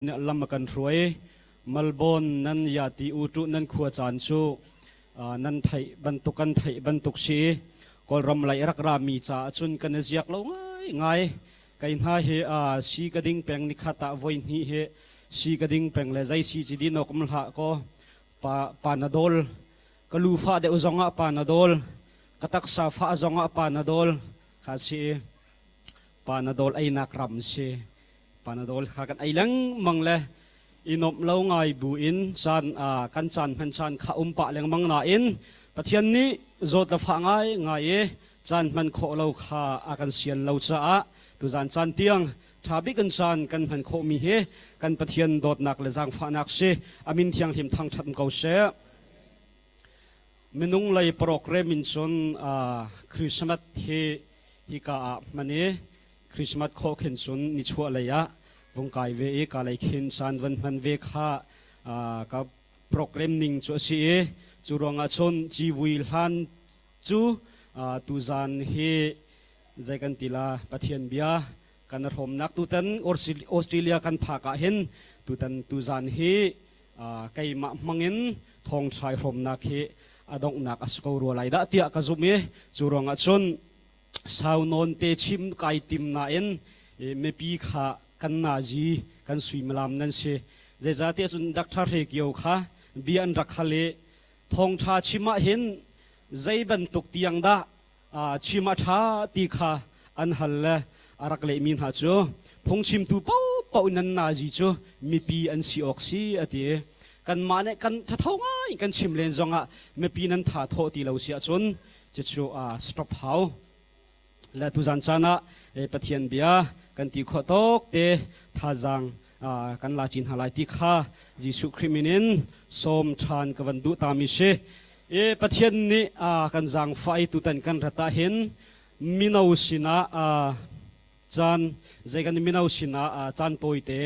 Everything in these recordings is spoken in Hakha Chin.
Lam a kan hruai. Melbourne nan ya ti u tu nan khua caan cu nan theih bantuk kan theih bantuk si. Kawlram lei rak ra mi caah cun kan i ziak lo ngai ngai. Kei hna hi si ka ding peng nikhat ah voi hnih hi si ka ding peng le zei si ci din awk um hlah kaw pa panadol ka lu fah deuh zong ah panadol ka taksa fah zong ah panadol kha si panadol einak ram si. Panadol kha kan ei lengmang le i nuamh lo ngai bu in caan kan caan hman caan kha um pah lengmang nain Pathian nih zawt le fah ngai ngai i caan hman khawh lo kha a kan sian lo caah tuzan caan tiang ṭha bik in caan kan hman khawhmi hi kan Pathian dawtnak le zaangfahnak si a min thianghlim thangṭhat ko seh. Minung lei program in cun Christmas hi hika ah hman i Christmas khawh khin cun nichuah lei ah vung kai ve i ka lei khin caan van hman ve kha ka program ning cu a si i cu ruangah cun civui hlan cu tuzan hi zei kan ti la Pathian bia kan hrawmnak tutan Australia kan phak ah hin tutan tuzan hi keimah hmangin thawngṭha hrawmnak hi a donghnak a si ko rua lai dah tiah ka zumh i cu ruangah cun sau nawn te chim kai tim nain mipi kha kan nazi kan suimilam nan si. Zeicahtiah cun Dr. Hre Kio kha bia an rak hal i thawngṭha chim ah hin zei bantuk tiang dah chim a ṭha ti kha an hal le a rak lehmi hna cu phungchimtu paohpaoh nan nazi cu mipi an si awk si a ti. Kanmah nih kan thatho ngai kan chim len zongah mipi nan tha thawh ti lo si ahcun cucu stop hau le tuzan caan ah Pathian bia kan ti khawh tawk te thazaang kan la ṭin hna lai ti kha Jesuh Khrih min in sawm ṭhan ka van duh ta mi si. E Pathian nih kan zaangfah i tutan kan rat ah hin mino sinah caan zei kan mino sinah caan tawite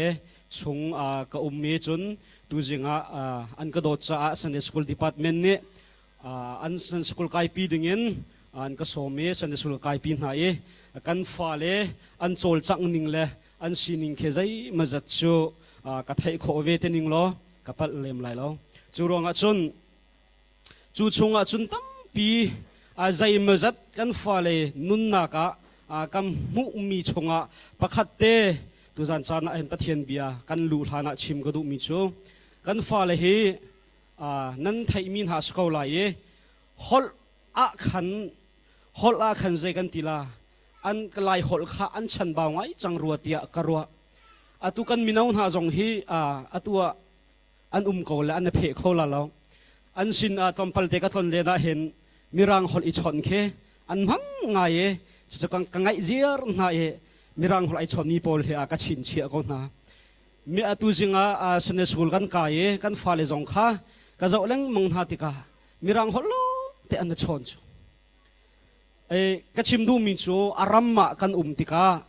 chung ka um mi cun tuzing ah an ka dawt caah Sunday School Department nih an Sunday kaipi dingin an ka sawm i Sunday school kaipi hna i kan fale an cawlcangh ning le an sining khi zeimazat cu ka theih khawh ve te ning law ka palh lem lai lo. Cu ruangah cun cu chungah cun tampi zeimazat kan fale nunnak ah kan hmuhmi chungah pakhat te tuzan caan ah hin Pathian bia kan luh hlan ah chim ka duhmi cu kan fale hi nan theihmi hna si ko lai i holh ah khan holh ah khan zei kan ti la an lai holh kha an chanbau ngai cang rua tiah ka ruah. Atu kan mino hna zong hi atu ah an um ko le an pheh kho la lo. An sin ah tlawmpal te ka tlon len ah hin mirang holh i chawnh khi an hmang ngai i cucu ka ngaih ziar hna i mirang holh ai chawnmi pawl hi a ka chinchiah ko hna. Mi atu zing ah Sunday school kan kai i kan fale zong kha ka zoh lengmang hna tikah mirang holh lawngte an i chawn cu. Ka chim duhmi cu a ram ah kan um tikah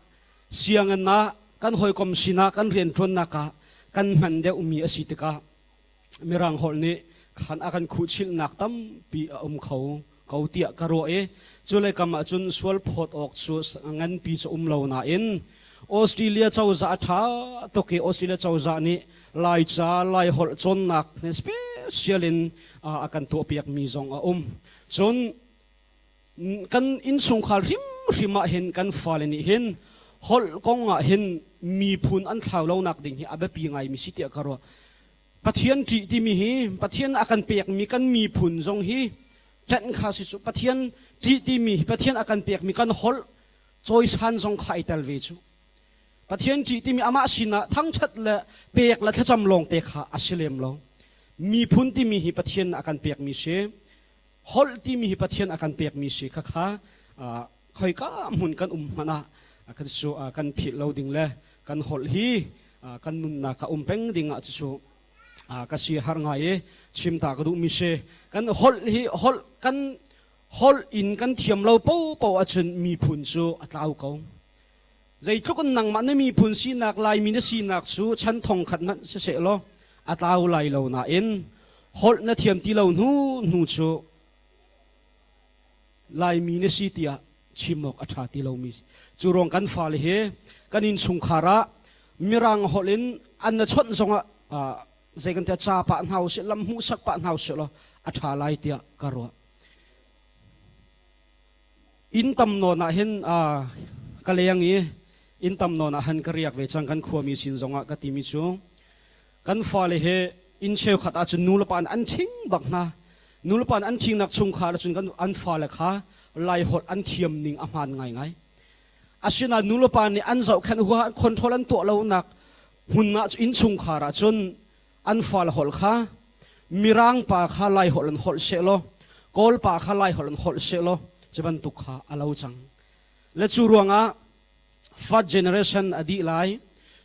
sianginn ah kan hawikom sinah kan rianṭuannak ah kan hman deuhmi a si tikah mirang holh nih khan a kan khuhchilhnak tampi a um kho ko tiah ka ruah i cu lei kam ah cun sual phawt awk cu nganpi cu um lo nain Australia cozah a ṭha tuk i Australia cozah nih Laica Laiholh cawnnak special in a kan tuahpiakmi zong a um. Cun kan innchungkhar hrimhrim ah hin kan fale nih hin holh kong ah hin miphun an thlau lonak ding hi a biapi ngaimi si tiah ka ruah. Pathian ṭih timi hi Pathian a kan pekmi kan miphun zong hi ṭanh kha si cu. Pathian ṭih timi hi Pathian a kan pekmi kan holh cawisan zong kha ai tel ve cu. Pathian ṭih timi amah sinah thangṭhat le pek le thlacam lawngte kha a si lem lo. Miphun timi hi Pathian a kan pekmi si. Holh timi hi Pathian a kan pekmi si khakha khoika hmun kan um hmanh ah kan cu kan philh lo ding le kan holh hi kan nunnak a um peng ding ah cucu ka si har ngai i chim ta ka duhmi si. Kan holh hi holh kan holh in kan thiam lo popo ahcun miphun cu a tlau ko. Zeitluk in nangmah na miphun sinak Laimi na sinak cu chan thong khat hmanh siseh law a tlau lai lo nain holh na thiam ti lo hnu hnu cu Laimi na si tiah chim awk a ṭha ti lomi cu ruang kan fale hi kan innchungkhar ah. Mirang holh in an na chawnh zongah zei kan tiah ca pah hna usih lam hmuhsak pah hna usih law a ṭha lai tiah ka ruah. Inn tam nawn ah hin ka leng i inn tam nawn ah han ka riak ve cang. Kan khuami sin zongah ka timi cu kan fale he inn cheukhat ahcun nulepa an thing bak hna. Nulepa an thingnak chungkhar ahcun kan an fale kha Laiholh an thiam ning a hmaan ngaingai. Asinain nulepa nih an zohkhenh huaha an control an tuah lonak hmun ah innchungkhar ahcun an fale holh kha Mirang pa kha Laiholh an holh sehlaw Kawl pa kha Laiholh an holh sehlaw cu bantuk kha a lo cang. Le cu ruangah first generation a dih lai,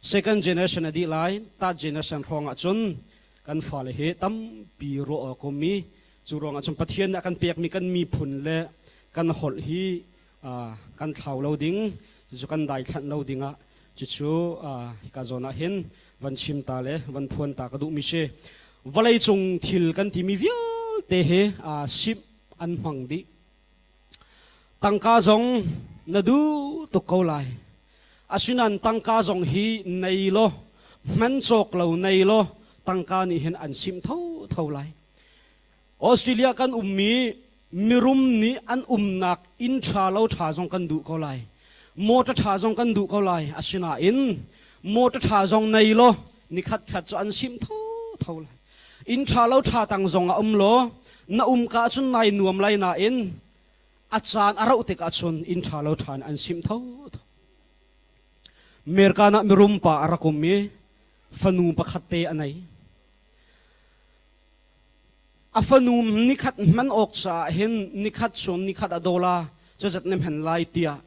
second generation a dih lai, third generation hrawng ahcun kan fale hi tampi ruah awk um i cu ruangah cun Pathian nih a kan pekmi kan miphun le kan holh hi kan thlau lo ding, cucu kan daithlanh lo dingah cucu hika zawn ah hin van chim ta le van phuan ta ka duhmi si. Vawleicung thil kan timi vialte hi simh an hmang dih. Tangka zong na duh tuk ko lai. Asinain tangka zong hi nei law, hman cawk lo nei law, tangka nih hin an simh thotho lai. Australia kan ummi mirum nih an umnak inn ṭha lo ṭha zong kan duh ko lai. Motor ṭha zong kan duh ko lai. Asinain motor ṭha zong nei law nikhat khat cu an simh thotho lai. Inn ṭha lo ṭha tang zong ah um law na um ka ahcun nai nuam lai nain a caan a rauh tik ahcun inn ṭha lo ṭha in an simh thotho. American ah mirum pa a rak um i fanu pakhat te a nei. A fanu nikhat hman awk caah hin nikhat chung nikhat a dola cuzat na hman lai tiah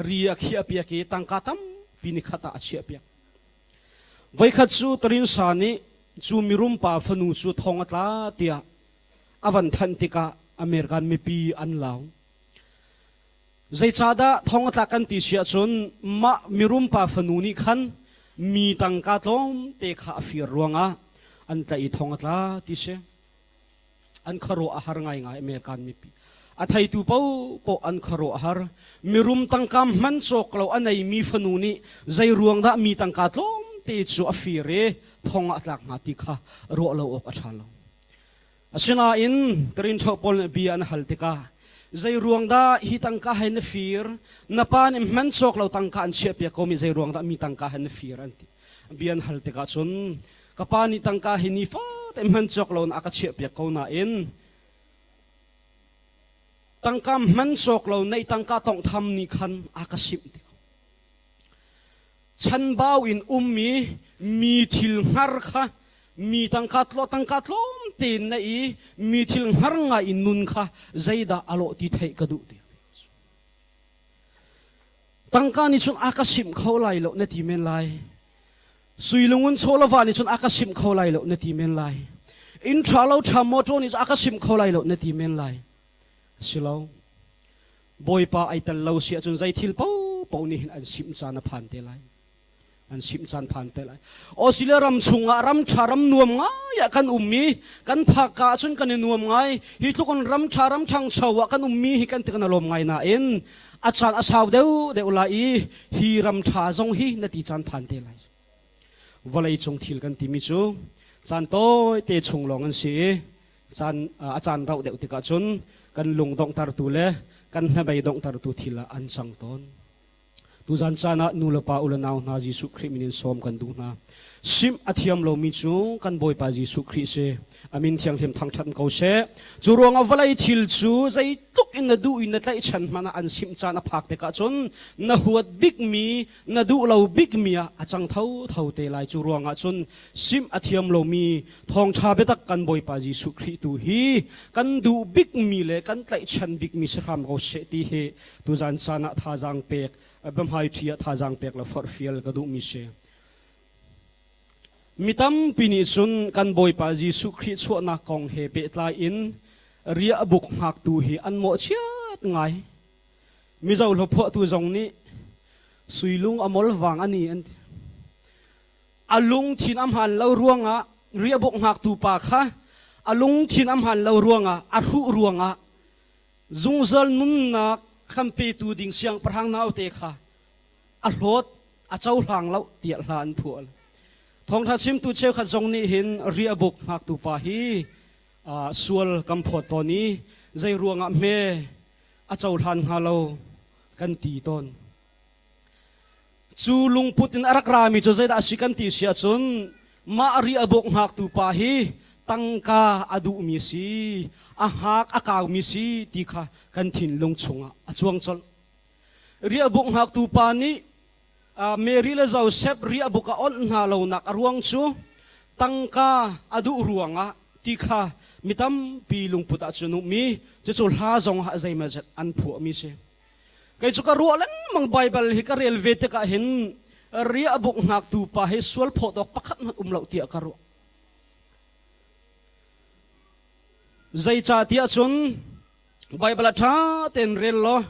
ri a khiahpiak i tangka tampi nikhat ah a chiahpiak. Voikhat cu Tarinsa nih cu mirum pa fanu cu thong a tla tiah a van thanh tikah American mipi an lau. Zeicahdah thong a tlak kan ti si ahcun mah mirum pa fanu nih khan mi tangka tlawmte kha a fir ruangah an tlaih i thong a tla ti si. An khuaruah a har ngaingai American mipi. A theitu paohpaoh an khuaruah a har. Mirum tangka hman cawk lo a neimi fanu nih zei ruang dah mi tangka tlawmte cu a fir i thong ah a tlak hnga ti kha ruah lo awk a ṭha lo. Asinain Korinth pawl nih bia an hal tikah zei ruang dah hi tangka he na fir? Na pa nih hman cawk lo tangka an chiahpiak komi zei ruang dah mi tangka he na fir an ti. Bia an hal tikah cun ka pa nih tangka hi nifate hman cawk lo in a ka chiahpiak ko nain tangka hman cawk lo neih tangka tawnghtham nih khan a ka simh ti ko. Chanbau in ummi mi thil hngar kha mi tangka tlo tangka tlawm tein na i mi thil hngar ngai in nun kha zeidah a lawh ti theih ka duh ti. Tangka nih cun a ka simh kho lai lo na ti men lai. Suilungun chawlava nih cun a ka simh kho lai lo na ti men lai. Inn ṭha lo ṭha motor nih cun a ka simh kho lai lo na ti men lai. Si lo. Bawipa ai tel lo si ahcun zei thil paohpaoh nih hin an simh caan a phan te lai. An simh caan phan te lai. Australia ram chungah ram ṭha ram nuam ngai ah kan um i kan phak ka ahcun kan i nuam ngai. Hi tluk in ram ṭha ram ṭhangcho ah kan ummi hi kan ti kan i lawm ngai nain a caan a sau deuh deuh lai i hi ram ṭha zong hi na ti caan phan te lai. Vawlei cung thil kan timi cu caan tawite chung lawng an si i caan a caan rauh deuh tikah cun kan lung donghtertu le kan hnabei donghtertu thil ah an cang tawn. Tuzan caan ah nu le pa u le nau hna Jesuh Khrih min in sawm kan duh hna. Simh a thiam lomi cu kan Bawipa Jesuh Khrih si. A min thianghlim thangṭhat ko seh. Cu ruangah vawlei thil cu zeitluk in na duh in na tlaihchan hmanh ah an simh caan a phak tikah cun na huat bikmi, na duh lo bikmi ah a cang thotho te lai. Cu ruangah cun simh a thiam lomi thawngṭha biatak kan Bawipa Jesuh Khrih tu hi kan duh bikmi le kan tlaihchan bikmi si hram ko seh ti hi tuzan caan ah thazaang pek, biahmaiṭhi ah thazaang pek le forhfial ka duhmi si. Mi tampi nih cun kan Bawipa Jesuh Khrih chuahnak kong he pehtlai in riahbuk hngaktu hi an mawhchiat ngai. Mizo hlaphuahtu zong nih suilung a mol vang ani an ti. A lungthin a hmaan lo ruangah riahbuk hngaktu pa kha a lungthin a hmaan lo ruangah a hruh ruangah zungzal nunnak kan petu ding siangpahrang naute kha a hlawt. A cohlang lo tiah hla an phuah. Thawngtha chimtu cheukhat zong nih hin riahbuk hngaktu pa hi sual kan phawt tawn i zei ruangah hme a cohlan hnga lo kan ti tawn. Cu lungput in a rak rami cu zeidah a si kan ti si ahcun mah riahbuk hngaktu pa hi tangka a duhmi si, a hngak a kaumi si ti kha kan thinlung chungah a cuang colh. Riahbuk hngaktu pa nih Mary le Joseph riahbuk a onh hna lonak a ruang cu tangka a duh ruangah ti kha mi tampi lungput ah cun ummi cucu hla zong ah zeimawzat an phuahmi si. Kei cu ka ruah lengmang Baibal hi ka rel ve tikah hin riahbuk hngaktu pa hi sual phawt awk pakhat hmanh um lo tiah ka ruah. Zeicahtiah cun Baibal ah ṭha tein rel law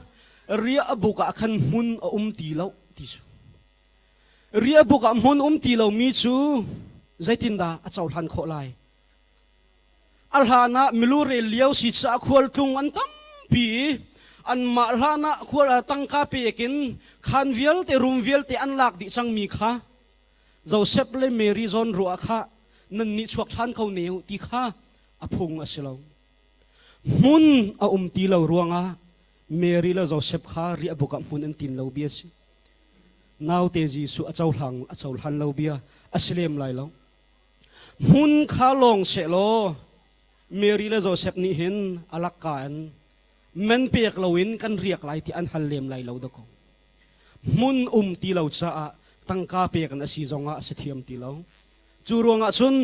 riahbuk ah khan hmun a um ti lo ti cu. Riahbuk ah hmun um ti lomi cu zeitindah a cohlan khawh lai? A hlan ah milu rel lio si caah khualtlung an tampi i anmah hlan ah khual tangka pek in khaan vialte room vialte an lak dih cangmi kha Joseph le Mary zawn ruah kha nan nih chuak ṭhan ko ne u ti kha a phung a si lo. Hmun a um ti lo ruangah Mary le Joseph kha riahbuk ah hmun an tin lo bia a si. Naute Jesuh a cohlang a cohlan lo bia a si lem lai lo. Hmun kha lawng sehlaw Mary le Joseph nih hin a lakka in men pek loin kan riak lai ti an hal lem lai lo dakaw. Hmun um ti lo caah tangka pek in a si zongah a si thiam ti lo. Cu ruangah cun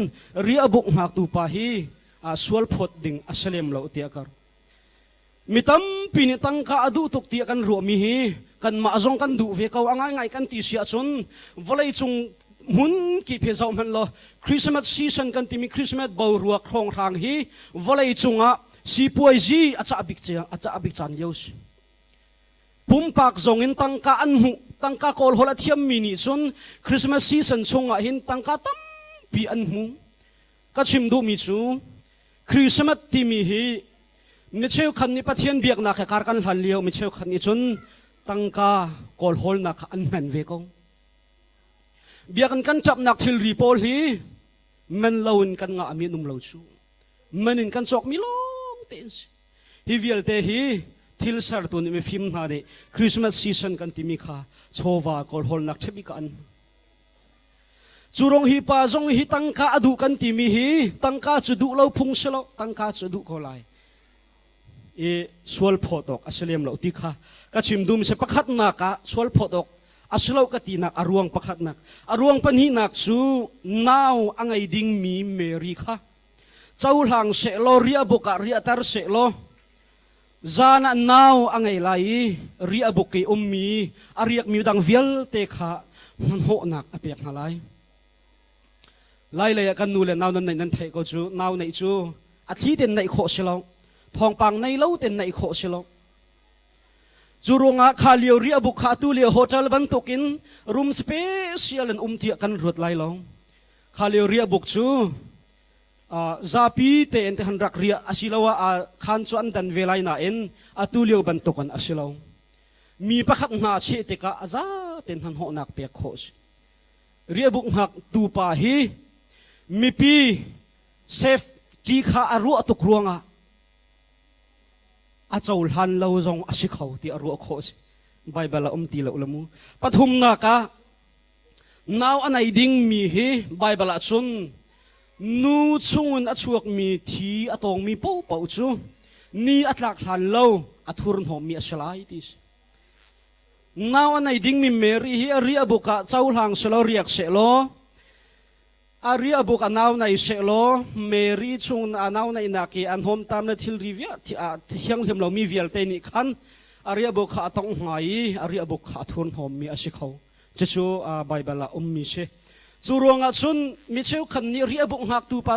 riahbuk hngaktu pa hi sual phawt ding a si lem lo tiah ka Mi tampi nih tangka a duh tuk tiah kan ruahmi hi kanmah zong kan duh ve ko. A ngaingai kan ti si ahcun vawleicung hmun kip hi zoh hmanh law Christmas season kan timi Christmas boruak hrawnghrang hi vawleicung ah sipuaizi a cah bik a cah bik caan lio si. Pumpak zong in tangka an hmuh tangka kawlhawl a thiammi nih cun Christmas season chungah hin tangka tampi an hmu. Ka chim duhmi cu Christmas timi hi mi cheukhat nih Pathian biaknak he kar kan hlan lio mi cheukhat nih cun tangka kawlhawlnak kha an hman ve ko. Biakinn kan ṭapnak thilri pawl hi man loin kan ngahmi an um lo cu. Man in kan cawkmi lawng te an si. Hi vialte hi thil sertu nih mifim hna nih Christmas season kan timi kha chawva kawlhawlnak ṭhebik ah an Cu rong hi pa zong hi tangka a duh kan timi hi tangka cu duh lo phung si lo tangka cu duh ko lai i sual phawt awk a si lem lo ti kha ka chim dum si pakhatnak ah sual phawt awk a si lo ka tinak a ruang pakhatnak a ruang pahnihnak cu nau a ngei dingmi Mary kha cohlang seh law riahbuk ah riahter seh law Zan ah nau a ngei lai i riahbuk i ummi a riakmi dang vialte kha hnahnawhnak a pek hna lai. Lai lei ah kan nu le nau nan neih nan theih ko cu nau neih cu a thli ten neih khawh si lo thawngpang nei lo ten neih khawh si lo cu ruangah kha lio riahbuk kha atu lio hotel bantukin room special in um tiah kan ruat lai lo kha lio riahbuk cu Zapi tein te han rak riah asiloah khaan cu an dan ve lai nain atu lio bantukin a si lo. Mi pakhat hna cheh tikah a za tein hnahnawhnak pek khawh a si. Riahbuk hngaktu pa hi mipi safety kha a ruah tuk ruangah a cohlan lo zong a si kho ti a ruah khawh a si. Baibal a um ti lo le mu. Pathumnak ah Nau a nei dingmi hi Baibal ah cun nu chungin a chuakmi thi a tawngmi paohpaoh cu ni a tlak hlan lo a thurhnawmmi a si lai ti si. Nau a nei dingmi Mary hi a riahbuk ah cohlang selaw riak sehlaw a riahbuk a nau nei sehlaw Mary chung a nau neihnak i a hnawmtam le thilri vialte thianghlim lomi vialte nih khan a riahbuk kha a tongh hnga i a riahbuk kha a thurhnawmmi a si kho. Cucu Baibal ah ummi si. Cu ruangah cun mi cheukhat nih riahbuk hngaktu pa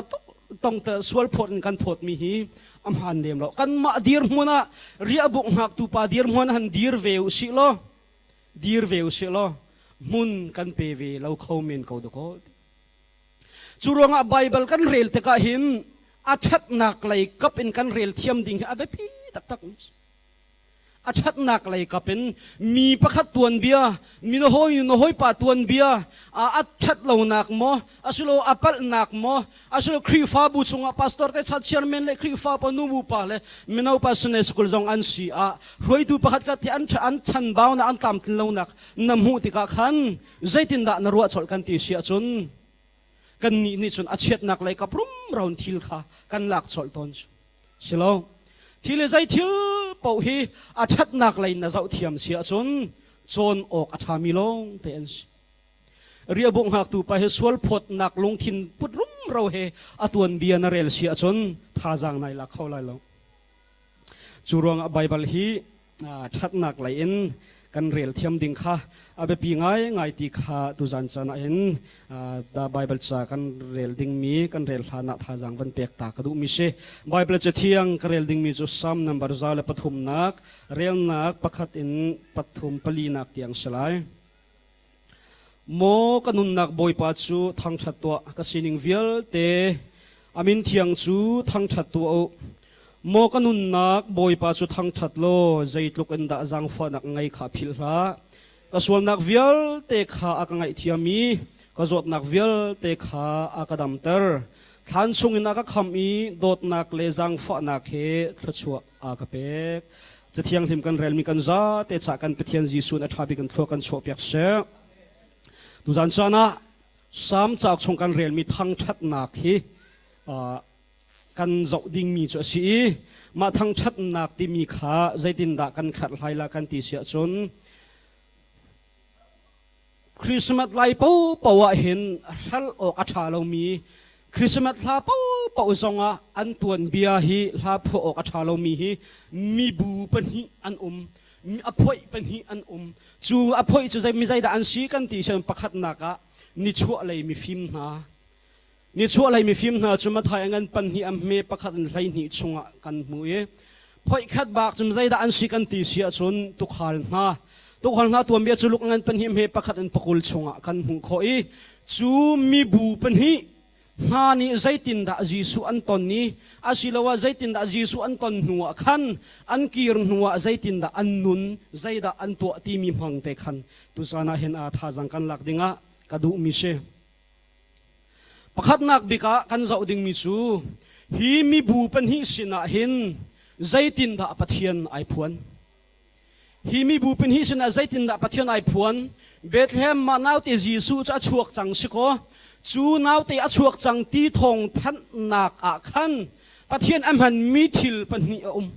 tong te sual phawt in kan phawtmi hi a hmaan lem lo. Kanmah dirhmun ah riahbuk hngaktu pa dirhmun han dir ve u sih law dir ve u sih law hmun kan pe ve lo kho men ko dakaw. Cu ruangah Baibal kan rel tikah hin a ṭhatnak lei kap in kan rel thiam ding hi a biapi taktak. A ṭhatnak lei kap in mi pakhat tuanbia, mi na hawi na hawipa tuanbia a ṭhat lonak maw, asilo a palhnak maw, asilo Khrihfabu chungah pastor te chat chairman le Khrihfa pa nu pa le mino pa Sunday school zong an si ah hruaitu pakhat khat hi an an chanbau na an tlamtlin lonak na hmuh tikah khan zeitindah na ruah colh kan ti si ahcun kan nih nih cun a chiatnak lei kap rumro in thil kha kan lak colh tawn silo thil le zei thil paoh hi a ṭhatnak lei na zoh thiam si ahcun cawn awk a ṭhami lawng te an si. Riahbuk hngaktu pa hi sual phawtnak lungthin put rumro he a tuanbia na rel si ahcun thazaang nai lak kho lai lo. Cu ruangah Baibal hi ṭhatnak lei in kan rel thiam ding kha a biapi ngaingai ti kha tuzan caan ah hin da Baibal ca kan rel dingmi kan rel hlan ah thazaang van pek ta ka duhmi si. Baibal ca thiang ka rel dingmi cu Psalm number 103 nak relnak pakhat in pathum pali nak tiang si lai. Maw ka nunnak Bawipa cu thangṭhat tuah, ka sining vialte a min thiang cu thangṭhat tuah u. Maw ka nunnak Bawipa cu thangṭhat law zeitluk in dah zaangfahnak ngei kha philh hlah. Ka sualnak vialte kha a ka ngaihthiam i ka zawtnak vialte kha a ka damter. Thlan chungin a ka khamh i dawtnak le zaangfahnak he thluachuah a ka pek. Cathianghlim kan relmi kan zate cah kan Pathian Jesuh a ṭha bik in thlua kan chuahpiak seh. Tuzan caan ah Salm cauk chung kan relmi thangṭhatnak hi kan zoh dingmi cu a si i mah thangṭhatnak timi kha zeitindah kan kherhhlai la kan ti si ahcun Christmas lai paohpaoh ah hin hral awk a ṭha lomi Christmas hla paohpaoh zongah an tuanbia hi hla phuah awk a ṭha lomi hi mibu pahnih an um a phoih pahnih an um. Cu a phoih cu mi zeidah an si kan ti sian pakhatnak ah nichuahlei mifim hna. Nichuahlei mifim hna cu Mathai a ngan panhnih a hme pakhat in 12 chungah kan hmu i phoih khat bak cu zeidah an si kan ti si ahcun tukhal hna. Tukhal hna tuanbia cu luk ngan pahnih hme pakhat in pakul chungah kan hmuh khawh i cu mibu pahnih hna nih zeitindah Jesuh an ton i asiloah zeitindah Jesuh an ton hnuah khan an kir hnuah zeitindah an nun zeidah an tuah timi hmang te khan tuzan ah hin a thazang kan lak dingah ka duhmi si. Pakhatnak bik ah kan zoh dingmi cu hi mibu pahnih sinah hin zeitindah Pathian ai phuan? Hi mibu pahnih sinah zeitindah Pathian ai phuan? Bethlehem mah naute Jesuh cu a chuak cang si kaw cu naute a chuak cang ti thawng thanhnak ah khan Pathian a hmanmi thil pahnih a um.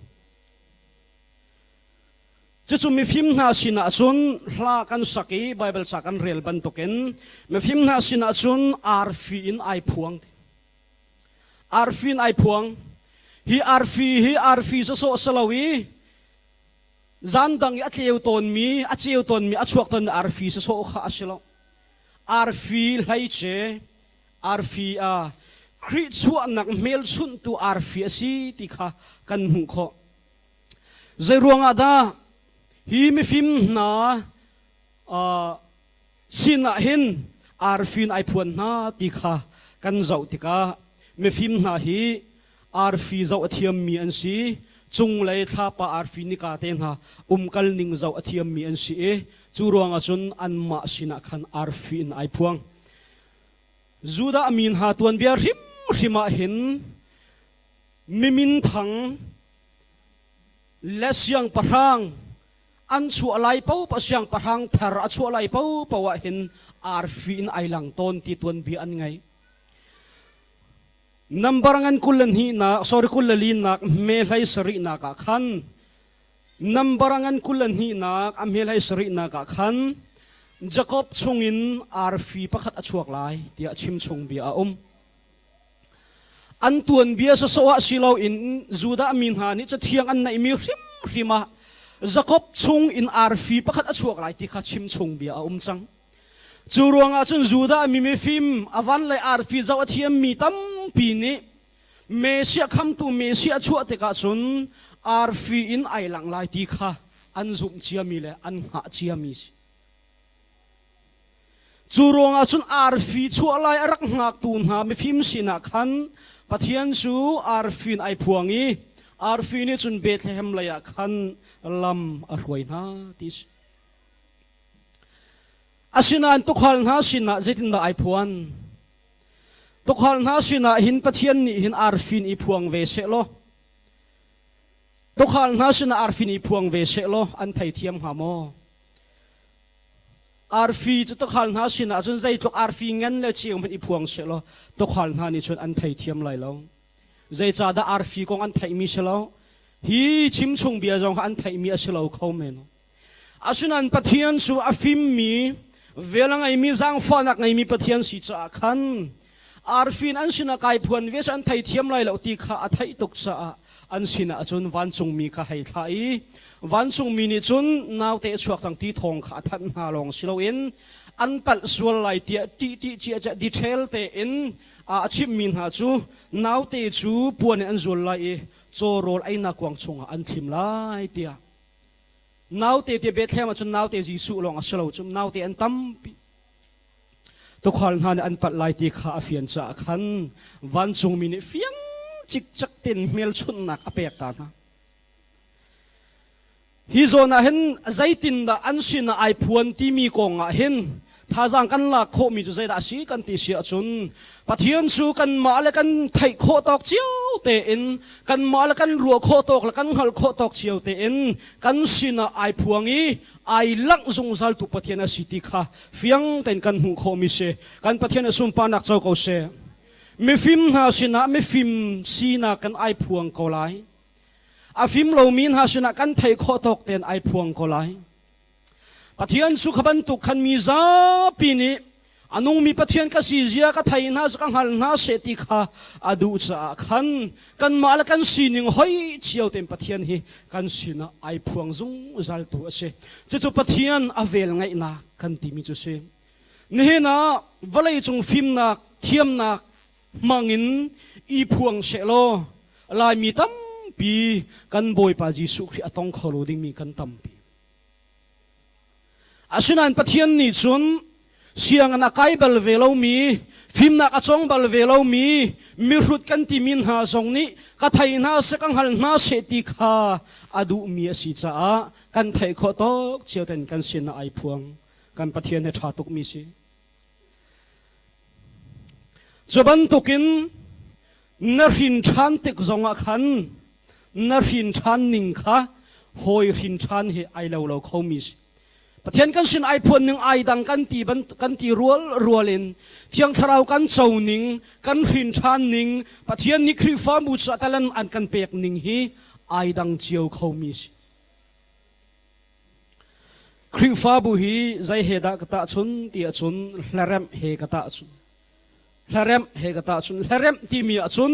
Cucu mifim hna sinah cun hla kan sak i Baibal ca kan rel bantukin mifim hna sinah cun arfi in ai phuang. Arfi in ai phuang. Hi arfi hi arfi sawsawh si lo i zan dang i a tleu tawnmi, a ceu tawnmi, a chuak tawnmi arfi sawsawh kha a si lo. Arfi hleice, arfi a Khrih chuahnak hmelchunhtu arfi a si ti kha kan hmuh khawh. Zeiruangah dah hi mifim hna sinah hin arfi in ai phuan hna ti kha kan zoh tikah mifim hna hi arfi zoh a thiammi an si. Cunglei thlapa arfi nika te hna umkal ning zoh a thiammi an si i cu ruangah cun anmah sinah khan arfi in ai phuang. Judah mi hna tuanbia hrimhrim ah hin miminthang le siangpahrang an chuah lai paohpaoh siangpahrang thar a chuah lai paohpaoh ah hin arfi in ai lang tawn ti tuanbia an ngei. Number ngan 22 nak sorry 24 nak me hlei sarih nak ah khan number ngan 22 nak a me hlei sarih nak ah khan Jacob chungin arfi pakhat a chuak lai tiah chim chung bia a um. An tuanbia sawsawh ah si loin Judah mi hna nih cathiang an neihmi hrimhrim ah Jakob chung in arfi pakhat a chuak lai ti kha chimchung bia a um cang. Cu ruangah cun Judah mi mifim a van le arfi zoh a thiammi tampi nih Messiah khamtu Messiah a chuah tikah cun arfi in ai langh lai ti kha an zumh ciami le an hngah ciami si. Cu ruangah cun arfi chuah lai a rak hngaktu hna mifim sinah khan Pathian cu arfi in ai phuang i Arfi nih cun Bethlehem lei ah khan lam a hruai hna ti si. Asinain tuukhal hna sinah zeitindah ai phuan? Tuukhal hna sinah hin Pathian nih hin arfi in i phuang ve seh law tuukhal hna sinah arfi in i phuang ve seh law an theithiam hnga maw? Arfi cu tuukhal hna sinah cun zeitluk arfi ngan le ceu hmanh i phuang seh law tuukhal hna nih cun an theithiam lai lo. Zeicahdah arfi kong an theihmi si lo? Hi chimchung bia zong kha an theihmi a si lo kho men. Asinain Pathian cu a fimmi, vel a ngeimi, zaangfahnak ngeimi Pathian si caah khan arfi in an sinah kai phuan ve cu an theithiam lai lo ti kha a theih tuk caah an sinah cun vancungmi kha hei thlah i vancungmi nih cun naute a chuak cang ti thawng kha a thanh hna lawng si loin an palh sual lai tiah ṭih cia cia detail tein a chimhmi hna cu naute cu puan in an zual lai i caw rawl einak kuang chungah an thlim lai tiah. Naute te Bethlehem ahcun naute Jesuh lawng a si lo cu naute an tampi. Tukhal hna nih an palh lai ti kha a fian caah khan vancungmi nih fiang cikcek tein hmelchunhnak a pek ta hna. Hi zawn ah hin zeitindah an sinah ai phuan timi kong ah hin Thazaang kan lak khawhmi cu zeidah a si kan ti si ahcun Pathian cu kanmah le kan theih khawh tawk cio tein kanmah le kan ruah khawh tawk le kan hngalh khawh tawk cio tein kan sinah ai phuang i ai langh zungzal tu Pathian a si ti kha fiang tein kan hmuh khawhmi si. Kan Pathian a sunparnak co ko seh. Mifim hna sinah mifim sinak kan ai phuang ko lai. A fim lomi hna sinah kan theih khawh tawk tein ai phuang ko lai. Pathian cu kha bantuk khan mi zapi nih a nungmi Pathian ka si zia ka thei hna ka hngal hna seh ti kha a duh caah khan kanmah le kan sining hoi cio tein Pathian hi kan sinah ai phuang zungzal tu a si. Cucu Pathian a vel ngaihnak kan timi cu si. Nihin ah vawleicung fimnak, thiamnak hmangin i phuang sehlaw Laimi tampi kan Bawipa Jesuh Khrih a tong kho lo dingmi kan tampi. Asinain Pathian nih cun sianginn a kai bal ve lomi, fimnak a cawng bal ve lomi, mihrut kan timi hna zong nih ka thei hna seh, ka hngal hna seh ti kha a duhmi a si caah kan theih khawh tawk cio ten kan sinah ai phuang. Kan Pathian hi ṭha tukmi si. Cu bantukin na hrin ṭhan tik zongah khan na hrin ṭhan ning kha hawi hrin ṭhan hi ai lo lo khomi si. Pathian kan sin ai phuan ning ai dang kan ti ban kan ti rual rual in Thiang Thlarau kan co ning kan hrin ṭhan ning Pathian nih Khrihfabu caah talan an kan pek ning hi ai dang cio khomi si. Khrihfabu hi zei he dah ka tahchun ti ahcun hlaremh he ka tahchun. Hlaremh he ka tahchun. Hlaremh timi ahcun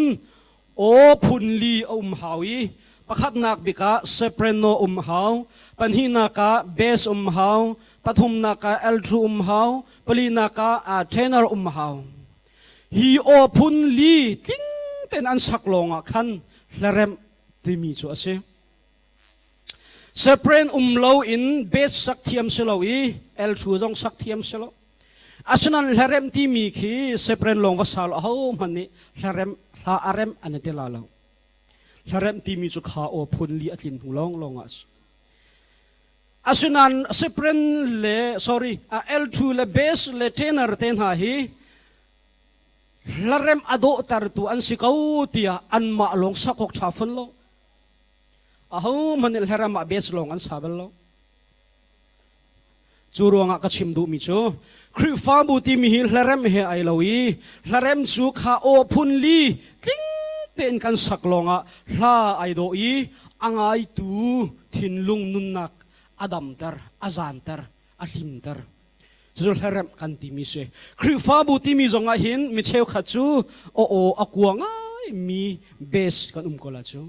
aw phun li a um hau i pakhatnak bik ah soprano um hau, pahnihnak ah bass um hau, pathumnak ah alto um hau, palinak ah tenor um hau. Hi aw phun li tling tein an sak lawngah khan hlaremh timi cu a si. Sepren um lo in bet sak thiam si lo i elthu zong sak thiam si lo. Asinain hlarem timi khi sepren lawng va sa lo ho hmanh nih hlarem hla a rem an i ti la lo. Hlarem timi cu kha aw phun li a tlin hnu lawng lawng ah a si. Asinain sepren le sorry elthu le bass le tenor te hna hi hlarem a dawhtertu an si ko tiah anmah lawng sak awk ṭha fon lo. Ahohmanh nih hleram ah bes lawng an sa bal lo. Cu ruangah ka chim duhmi cu Khrihfabu timi hi hlarem he ai lo i hlarem cu kha aw phun li tling tein kan sak lawngah hla ai dawh i a ngaitu thinlung nunnak a damter, a zanter, a hlimter. Cucu hlaremh kan timi si. Khrihfabu timi zongah hin mi cheukhat cu aw aw a kua ngaimi bes kan um ko la cu.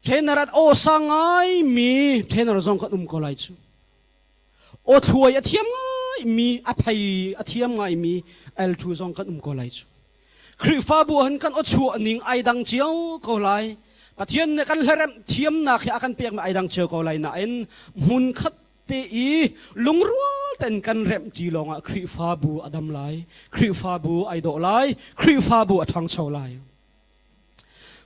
Trainer at aw sang ngaimi trainer zong kan um ko lai cu. Aw thluai a thiam ngaimi a phei a thiam ngaimi L2 zong kan um ko lai cu. Khrihfabu han kan aw chuah ning ai dang cio ko lai. Pathian nih kan hlaremh thiamnak hi a kan pekmi ai dang cio ko lai nain hmun khat te i lungrual ten kan remh ṭi lawngah Khrihfabu a dam lai, Khrihfabu ai dawh lai, Khrihfabu a ṭhangcho lai.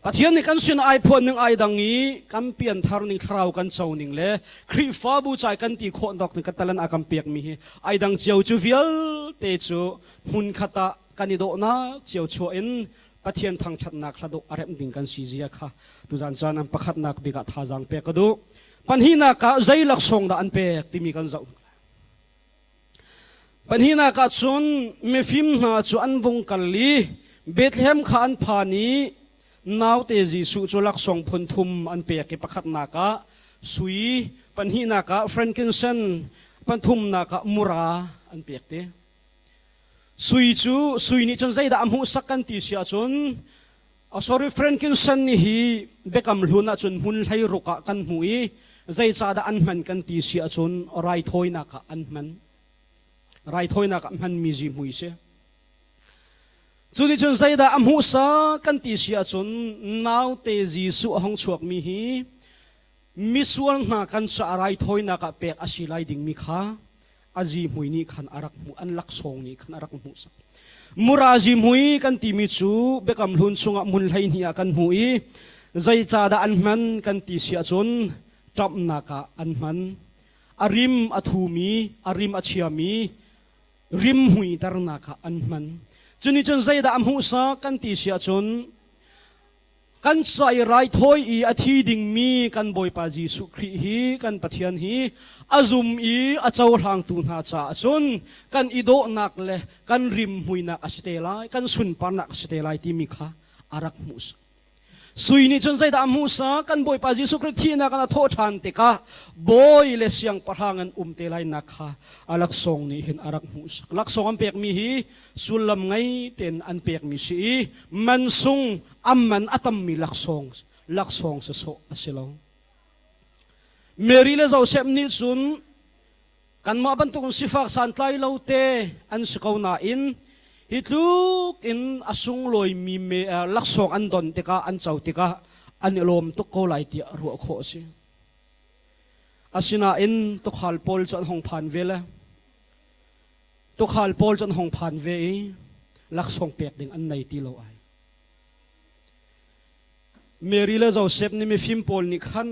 Pathian nih kan sin ai phuan ning ai dang i kan pianthar ning thlarau kan co ning le Khrihfabu cai kan ti khawh dok ning ka talan a kan pek mi hi ai dang cio cu vialte cu hmun khat ah kan i dawhnak cio chuah in Pathian thangṭhatnak hla dawh a remh ding kan si zia kha tuzan caan an pakhatnak bik ah thazaang pek ka duh. Pahnihnak ah zei laksawng dah an pek timi kan zoh. Pahnihnak ah cun mifim hna cu an vung kal i Bethlehem kha an phan i naute Jesuh cu laksawng phun thum an pek i pakhatnak ah sui, pahnihnak ah frankincense, pathumnak ah mura an pek te. Sui cu sui nih cun zeidah a hmuhsak kan ti si ahcun sorry frankincense nih hi biakam hlun ahcun hmun hlei ruk ah kan hmuh i zeicahdah an hman kan ti si ahcun raithawinak ah an hman. Raithawinak ah hmanmi zihmui si. Cu nih cun zeidah a hmuhsak kan ti si ahcun naute Jesuh a hung chuakmi hi misual hna kan caah raithawinak ah pek a si lai dingmi kha a zihmui nih khan a rak hmuh an laksawng nih khan a rak hmuhsak mura zihmui kan timi cu biakam hlun chungah hmun 12 ah kan hmuh i zeicahdah an hman kan ti si ahcun ṭamhnak ah an hman a rim a thumi a rim a chiami rim hmuiternak ah an hman cunih cun zeidah a hmuhsak kan ti si ahcun Kan ca i raithawi i a thi dingmi kan Bawipa Jesuh Khrih hi kan Pathian hi a zum i a cohlangtu hna caah cun kan i dawhnak le kan rimhmuinak a si te lai, kan sunparnak a si te lai timi kha a rak hmuhsak. Sui nih cun zeidah a hmuhsak? Kan Bawipa Jesuh Khrih thihnak in a thawh ṭhan tikah bawi le siangpahrang an um te lainak kha a laksawng nih hin a rak hmuhsak. Laksawng an pekmi hi sullam ngei tein an pekmi si i mansung a man a tammi laksawng laksawng sawsawh a si lo. Mary le Joseph nih cun kanmah bantuk sifak santlai lo te an si ko nain hi tluk in a sunglawimi me laksawng an don tikah an co tikah an i lawm tuk ko lai tiah ruah khawh a si. Asinain tukhal pawl cu an hong phan ve le Tukhal pawl cu an hong phan ve i laksawng pek ding an nei ti lo ai. Mary le Joseph nih mifim pawl nih khan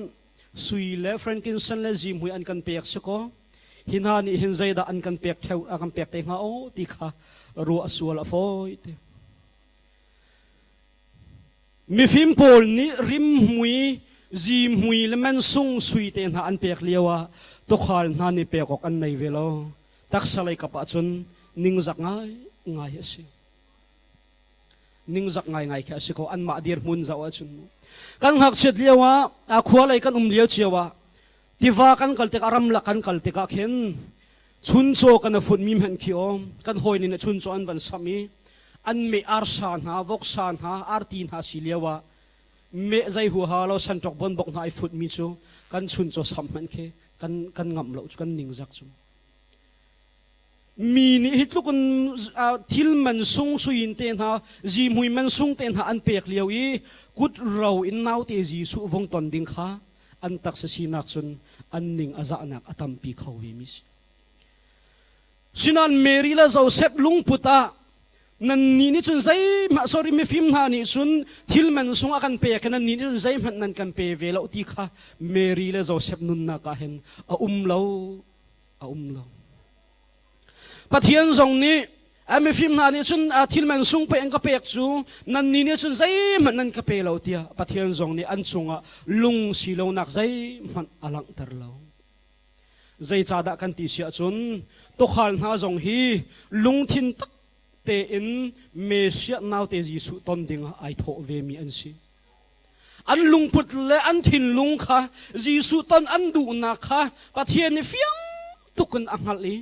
sui le frankincense le zihmui an kan pek si kaw hi hna nih hin zeidah an kan pek theo a kan pek te hnga aw ti kha ruah sual a fawi te. Mifim pawl nih rimhmui zihmui le mansung sui te hna an pek lio ah tukhal hna nih pek awk an nei ve lo. Taksa lei kap ahcun ningzak ngaingai a si. Ningzak ngaingai khi a si ko anmah dirhmun zoh ahcun. Kan ngakchiat lio ah a khua lei kan um lio cio ah tiva kan kal tikah ramlak kan kal tikah khin chuncaw kan a funmi hmanh khi aw kan hawi nih chuncaw an van samh i an meh arsa hna voksa hna arti hna si lio ah meh zei huaha lo sanṭok bonbok hna ai futmi cu kan chuncaw samh hmanh khi kan kan ngamh lo cu kan ningzak cu. Mi nih hi tluk in thil man sung suin te hna zihmui man sung te hna an pek lio i kut ro in naute Jesuh vung ton ding kha an taksa sinak cun an ning a zahnak a tampi kho ve mi si. Sinan Mary le Joseph lungput ah nannih nih cun zeihmah sorry mifim hna nih cun thil man sung a kan pek i nannih nih cun zeihmanh nan kan pe ve lo ti kha Mary le Joseph nunnak ah hin a um lo a um lo Pathian zong nih a mifim hna nih cun thil man sung pe an ka pek cu nannih nih cun zeihmanh nan ka pe lo tiah Pathian zong nih an cungah lung si lonak zeihmanh a langhter lo Zeicahdah kan ti si ahcun tuukhal hna zong hi lungthin tak tein Messiah naute Jesuh ton dingah ai thawh vemi an si. An lungput le an thinlung kha Jesuh ton an duhnak kha Pathian nih fiang tuk in a hngalh i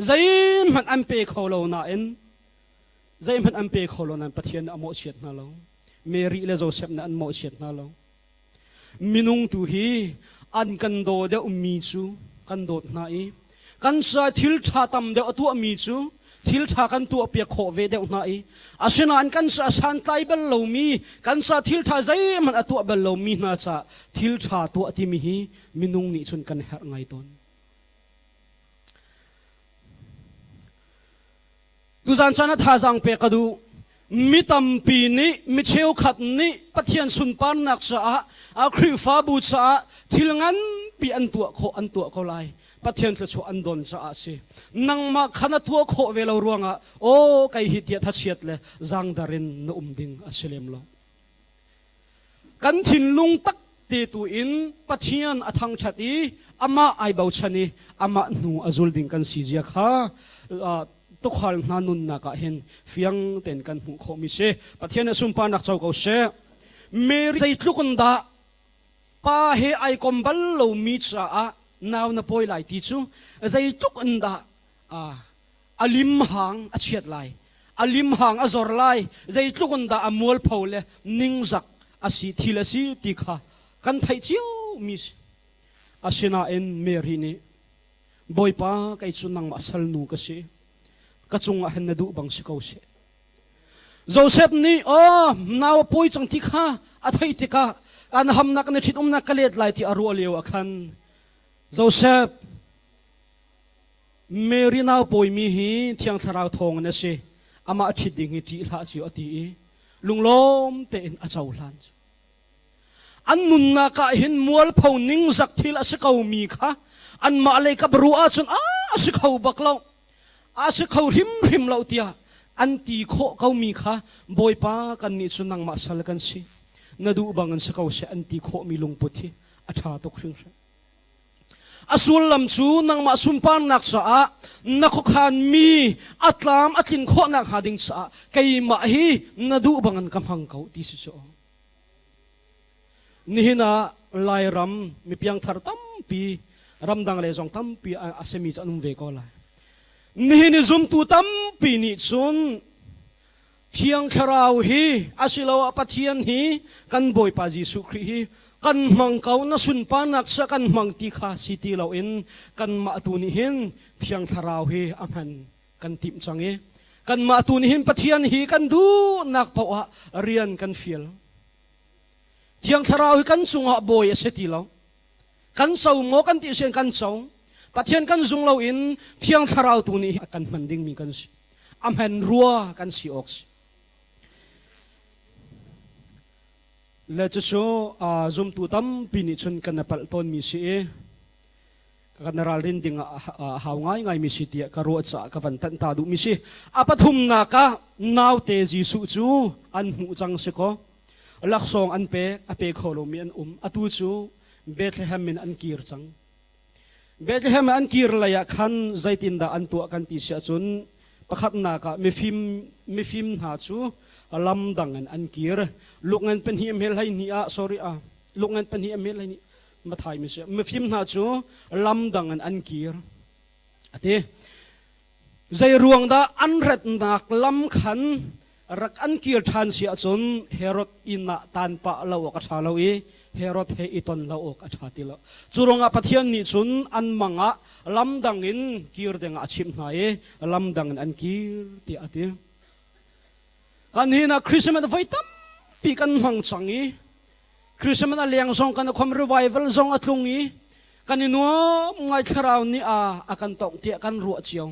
zeihmanh an pe kho lo nain zeihmanh an pe kho lo nain Pathian nih a mawhchiat hna lo. Mary le Joseph nih an mawhchiat hna lo. Minung tu hi an kan daw deuhmi cu kan dawt hna i kan ca thil ṭha tam deuh a tuahmi cu thil ṭha kan tuahpiak khawh ve deuh hna i asinain kan ca santlai bal lomi kan ca thil ṭha zeihmanh a tuah bal lomi hna ca thil ṭha tuah timi hi minung nih cun kan herh ngai tawn. Tuzan caan ah thazaang pek ka duh. Mi tampi nih, mi cheukhat nih Pathian sunparnak caah, a Khrihfabu caah thil nganpi an tuah khawh an tuah ko lai. Pathian thluachuah an don caah a si. Nangmah kha na tuah khawh ve lo ruangah, aw kei hi tiah thachiat le zangdar in na um ding a si lem lo. Kan thinlung tak te tu in Pathian a thangṭhat i amah ai bochan i amah hnu a zul ding kan si zia kha tukhal hna nunnak ah hin fiang tein kan hmuh khawhmi si. Pathian nih sunparnak co ko seh. Mary zeitluk in dah pa he ai kom bal lomi caah nau na pawi lai ti cu zeitluk in dah a lim hang a chiat lai, a lim hang a zor lai, zeitluk in dah a mualpho le ningzak a si thil a si ti kha kan theih cio mi si. Asinain Mary nih Bawipa, kei cu nangmah salnu ka si. Ka cungah hin na duh bang si ko seh. Joseph nih, "Aw, nau a pawi cang ti kha a theih tikah an hamnak na ṭhitumnak ka let lai ti a ruah lio ah khan Joseph, Mary nau pawimi hi Thiang Thlarau thawng in a si. Amah ṭhit ding hi ṭih hlah cio a ti i lunglawm tein a cohlan. An nunnak ah hin mualpho ningzak thil a si komi kha anmah lei kap ruah ahcun a si kho bak lo, a si kho hrimhrim lo tiah an ti khawh komi kha Bawipa kannih cu nangmah sal kan si, na duh bangin si ko seh an ti khawhmi lungput hi a ṭha tuk hringhran. A sullam cu nangmah sunparnak caah na khuakhanmi a tlam a tlin khawhnak hnga ding caah keimah hi na duh bangin ka hmang ko ti si cu. Nihin ah Lairam mi piangthar tampi ramdang le zong tampi a simi cu an um ve ko lai. Nihin i zumtu tampi nih cun Thiang Thlarau hi asiloah Pathian hi kan Bawipa Jesuh Khrih hi kan hmang ko na sunparnak sa kan hmang ti kha si ti loin kanmah tu nih hin Thiang Thlarau hi a hman kan timh cang i kanmah tu nih hin Pathian hi kan duhnak paoh ah rian kan fial. Thiang Thlarau hi kan cungah bawi a si ti lo. Kan co maw kan ti sian kan co. Pathian kan zung loin Thiang Thlarau tu nih a kan hman dingmi kan si. A hman rua kan si awk si. Le cucu zumtu tampi nih cun kan palh tawnmi si i kan ralrin ding ah hau ngaingai mi si tiah ka ruah caah ka van tanh ta duh mi si. A pathumnak ah naute Jesuh cu an hmuh cang si kaw laksawng an pek a pe kho lomi an um. Atu cu Bethlehem in an kir cang. Bethlehem an kir lei ah khan zeitindah an tuah kan ti si ahcun pakhatnak ah mifim mifim hna cu lam dang in an kir. Lukngan pahnih hmel 12 ah sorry ah lukngan pahnih hmel 12 Mathai mi si mifim hna cu lam dang in an kir a ti. Zei ruang dah an retnak lam khan rak an kir ṭhan si ahcun Herod inn ah tan pah lo awk a ṭha lo i Herod he i ton lo awk a ṭha ti lo. Cu ruangah Pathian nih cun an mang ah lam dang in kir ding ah a chimh hna i lam dang in an kir tiah a ti. Kan hin ah Christmas voi tampi kan hmang cang i Christmas a leng zong kan khom revival zong a tlung i kan i nuam ngai thlarau nih a a kan tongh tiah kan ruah cio.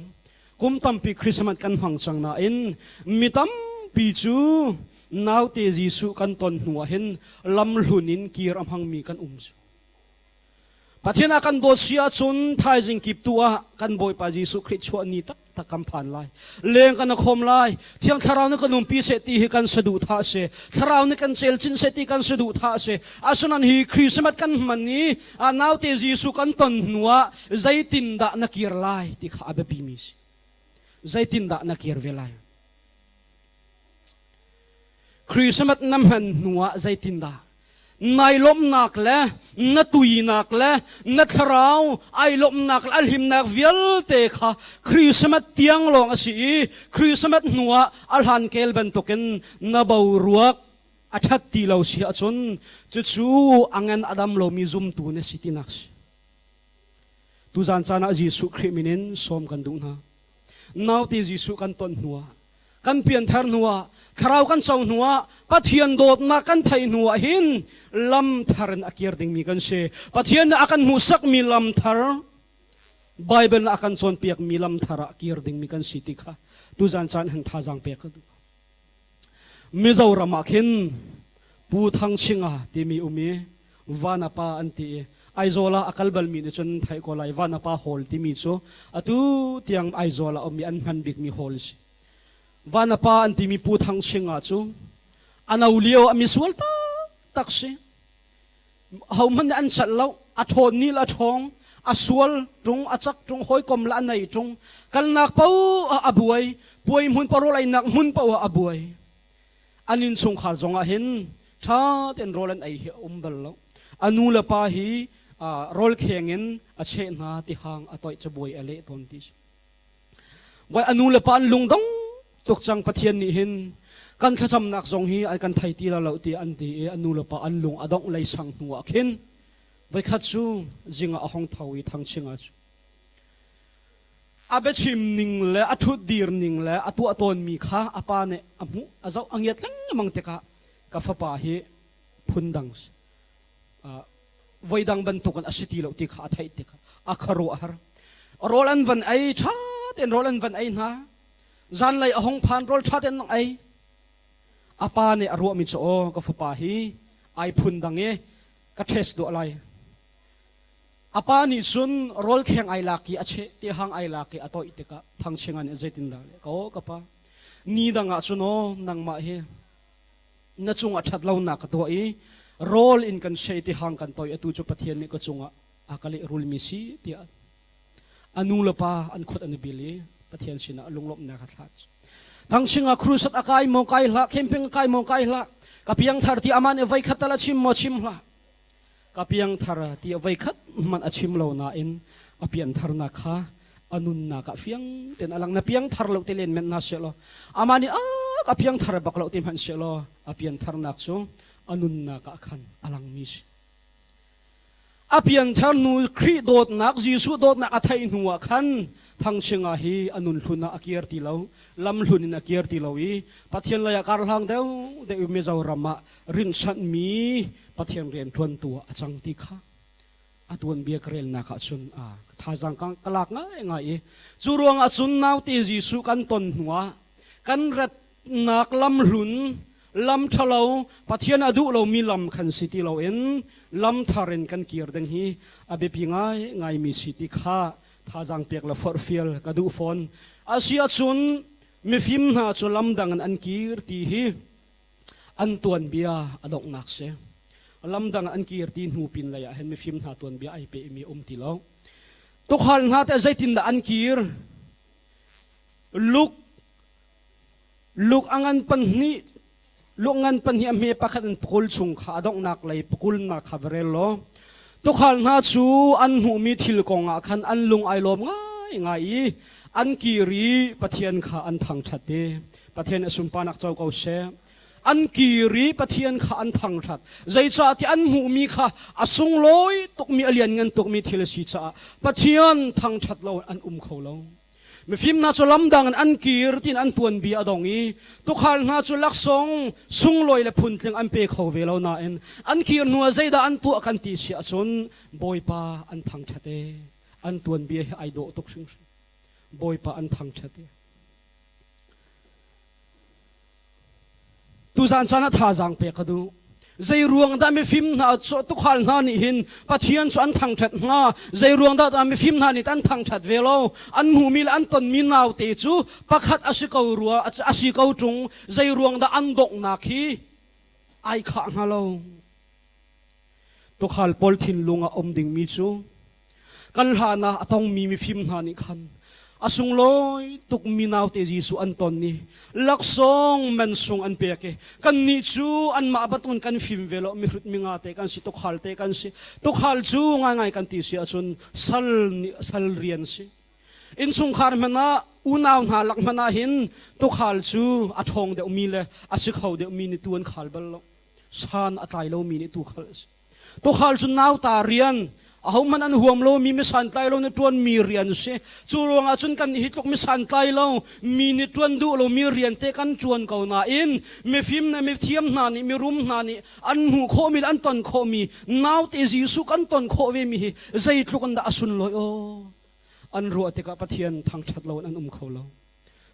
Kum tampi Christmas kan hmang cang nain mi tampi cu naute Jesuh kan ton hnu ah hin lamhlun in kir a hmangmi kan um cu. Pathian a kan dawt si ahcun thaizing kip tu ah kan Bawipa Jesuh Khrih chuah ni taktak kan phan lai. Leng kan khom lai. Thiang Thlarau nih kan umpi seh ti hi kan saduhthah a si. Thlarau nih kan celchin seh ti kan saduhthah a si. Asinain hi Christmas kan hman i a naute Jesuh kan ton hnu ah zeitindah na kir lai ti kha a biapi mi si. Zeitindah na kir ve lai? Christmas na hman hnu ah zeitindah nai lawmhnak le na tuinak le na thlarau ai lawmhnak le a hlimnak vialte kha Christmas tiang lawng a si i Christmas hnu ah a hlankel bantukin na boruak a ṭhat ti lo si ahcun cucu a ngan a dam lomi zumtu na si tinak si. Tuzan caan ah Jesuh Khrih min in sawm kan duh hna. Naute Jesuh kan ton hnuah kan pianthar hnuah thlarau kan co hnuah Pathian dawtnak kan theih hnuah hin lam thar in a kir dingmi kan si. Pathian nih a kan hmuhsakmi lam thar Bible nih a kan cawnpiakmi lam thar ah kir dingmi kan si ti kha tuzan caan hin thazaang pek ka duh. Mizoram ah khin Pu Thang Chinga timi um i Vanapa an ti i Aizawl ah a kal balmi nih cun theih ko lai Vanapa Hall timi cu atu tiang Aizawl ah ummi an hman bikmi hall si. Vanapa an timi Pu Thang Chinga cu a no lio a misual taktak si. Hohmanh nih an chalh lo, a ṭhawn ni le a ṭhawng, a sual ṭung, a cak ṭung, hawikom le a nei ṭung, kalnak paoh ah a buai, puai hmun parol einak hmun paoh ah a buai. An innchungkhar zongah hin ṭha tein rawl an ei hi a um bal lo. A nu le pa hi rawl kheng in a cheh hna tihang a toih cabuai a leh tawn ti si. Voi a nu le pa an lungdong tuk cang Pathian nih hin kan thlacamnak zong hi an kan thei ti lo lo ti an ti i a nu le pa an lung a dongh lei sang hnu ah khin voikhat cu zing ah a hong tho i thangching ah cu a biachim ning le a ṭhut dir ning le a tuah tawnmi kha a pa nih a hmuh a zoh a ngiat lengmang tikah ka fapa hi phundang voidang bantukin a si ti lo ti kha a theih tikah a khuaruah a har. Rawl an van ei ṭha tein rawl an van ei hna. Zanlei a hung phan rawl ṭha tein ei. A pa nih a ruahmi cu aw ka fapa hi ai phun dang i ka test duah lai. A pa nih cun rawl kheng ai lak i a cheh ti hang ai lak i a toih tikah thangchinga nih zeitindah le ka aw ka pa ni dang ah cun aw nangmah hi na cungah ṭhat lonak ka tuah i rawl in kan sei ti hang kan toi atu cu Pathian nih ka cungah a ka lehrulmi si tiah a nu le pa an khut an i bil i Pathian sinah lunglawmhnak a thlah. Thangching ah crusade a kai maw kai hlah, camping a kai maw kai hlah, ka piangthar ti aman i voi khat tal a chim maw chim hlah. Ka piangthar ti voi khat hmanh a chim lo nain a piantharnak kha a nunnak ah fiang tein a lang. Na piangthar lo te len men na se law amah nih a ka piangthar bak lo ti hmanh se law a piantharnak cu a nunnak ah khan a langmi si. A pianthar nu Khrih dawtnak Jesuh dawtnak a theih hnu ah khan thangchinga hi a nun hlun ah a kir ti lo, lam hlun in a kir ti lo i Pathian lei ah karhlang deuh deuh Mizoram ah rinhchanhmi Pathian rianṭuantu ah a cang ti kha a tuanbia ka relnak ah cun thazaang ka lak ngaingai i cu ruangah cun naute Jesuh kan ton hnuah kan ratnak lam hlun lam ṭhalo Pathian a duh lomi lam khan si ti loin lam thar in kan kir ding hi a biapi ngai ngaimi si ti kha thazaang pek le forhfial ka duh fawn. Asi ahcun mifim hna cu lam dang in an kir ti hi an tuanbia a donghnak si. Lamdang an kir ti hnu pin lei ah hin mifim hna tuanbia ai pe mi um ti lo. Tukhal hna te zeitindah an kir? Luk luk angan panhnih luk ngan panhnih a hme pakhat an pakul chung kha a donghnak lei pakul na kha va rel law tukhal hna cu an hmuhmi thil kong ah khan an lung ai lawm ngai ngai i an kir i Pathian kha an thangṭhat i Pathian a sunparnak co ko seh. An kir i Pathian kha an thangṭhat. Zeicahtiah an hmuhmi kha a sunglawi tukmi a lianngan tukmi thil a si caah Pathian thangṭhat lo an um kho lo. Mifim hna cu lamdang in an kir tiin an tuanbia a dong i tukhal hna cu laksawng sunglawi le phuntling an pe kho ve lo nain an kir hnu ah zeidah an tuah kan ti si ahcun Bawipa an thangṭhat e. An tuanbia hi ai dawh tuk hringhran. Bawipa an thangṭhat e. Tuzaan caan ah thazaang pek ka duh. Zei ruang dah mifim hna tukhal hna nih hin Pathian cu an thangṭhat hnga? Zei ruang dah mifim hna nih an thangṭhat ve lo? An hmuhmi le an tonmi naute cu pakhat a si ko rua a si ko ṭung. Zei ruang dah an donghnak hi ai khah hnga lo? Tukhal pawl thinlung ah um dingmi cu kan hlan ah a tongmi mifim hna nih khan a sunglawi tukmi naute Jesuh an ton i laksawng mansung an pek i kannih cu anmah bantukin kan fim ve lo mihrut minga te kan si tukhal te kan si tukhal cu ngaingai kan ti si ahcun sal nih sal rian si innchungkhar hmanh ah unau hna lak hmanh ah hin tukhal cu a ṭhawng deuhmi le a si kho deuhmi nih tu an khal bal lo san a tlai lomi nih tukhal a si. Tukhal cu nauta rian, ahohmanh an huam lomi mi santlai lo nih ṭuanmi rian si. Cu ruangah cun kan hi tluk mi santlai lo, mi nih ṭuan duh lomi rian te kan ṭuan ko nain mifim le mithiam hna nih mirum hna nih an hmuh khawhmi le an ton khawhmi naute Jesuh kan ton khawh vemi hi zeitluk in dah a sunlawi aw. An ruah tikah Pathian thangṭhat lo in an um kho lo.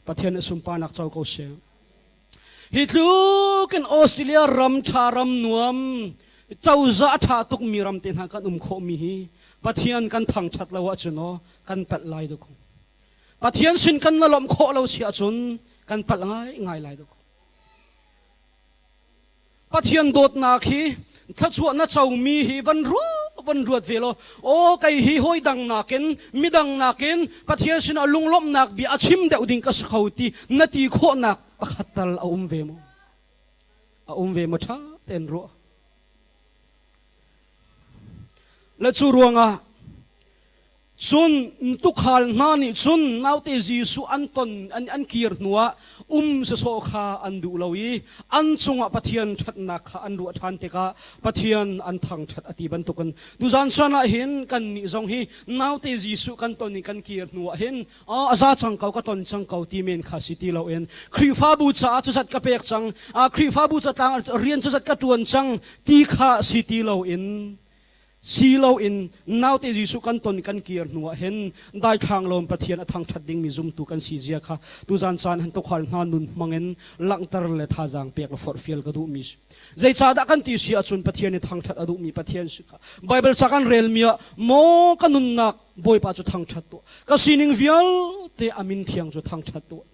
Pathian a sunparnak co ko seh. Hi tluk in Australia ram ṭha ram nuam cozah a ṭha tukmi ram te hna kan um khawhmi hi Pathian kan thangṭhat lo ahcun aw kan palh lai duk. Pathian sin kan na lawmh khawh lo si ahcun kan palh ngai ngai lai duk. Pathian dawtnak hi thluachuah na comi hi van ruat van ruat ve law aw kei hi hawi dang nakin midang nakin Pathian sinah lunglawmhnak bia a chim deuh ding ka si kho ti na ti khawhnak pakhat tal a um ve maw? A um ve maw ṭha tein ruah. Le cu ruangah Cun tuukhal hna nih cun naute Jesuh an ton an kir hnuah um sawsawh kha an duh lo i an cungah Pathian ṭhatnak kha an ruah ṭhan tikah Pathian an thangṭhat a ti bantukin tuzan caan ah hin kannih zong hi naute Jesuh kan ton i kan kir hnuah hin a za cang ko ka ton cang ko ti men kha si ti loin Khrihfabu caah cuzat ka pek cang Khrihfabu catlang rian cuzat ka ṭuan cang ti kha si ti loin Si loin naute Jesuh kan ton kan kir hnu ah hin daithlang lawm Pathian a thangṭhat dingmi zumtu kan si zia kha tuzan caan han tukhal hna nun hmangin langhter le thazaang pek le forhfial ka duhmi si. Zeicahdah kan ti si ahcun Pathian i thangṭhat a duhmi Pathian si kha Bible ca kan relmi ah maw ka nunnak Bawipa cu thangṭhat tuah ka sining vialte a min thiang cu thangṭhat tuah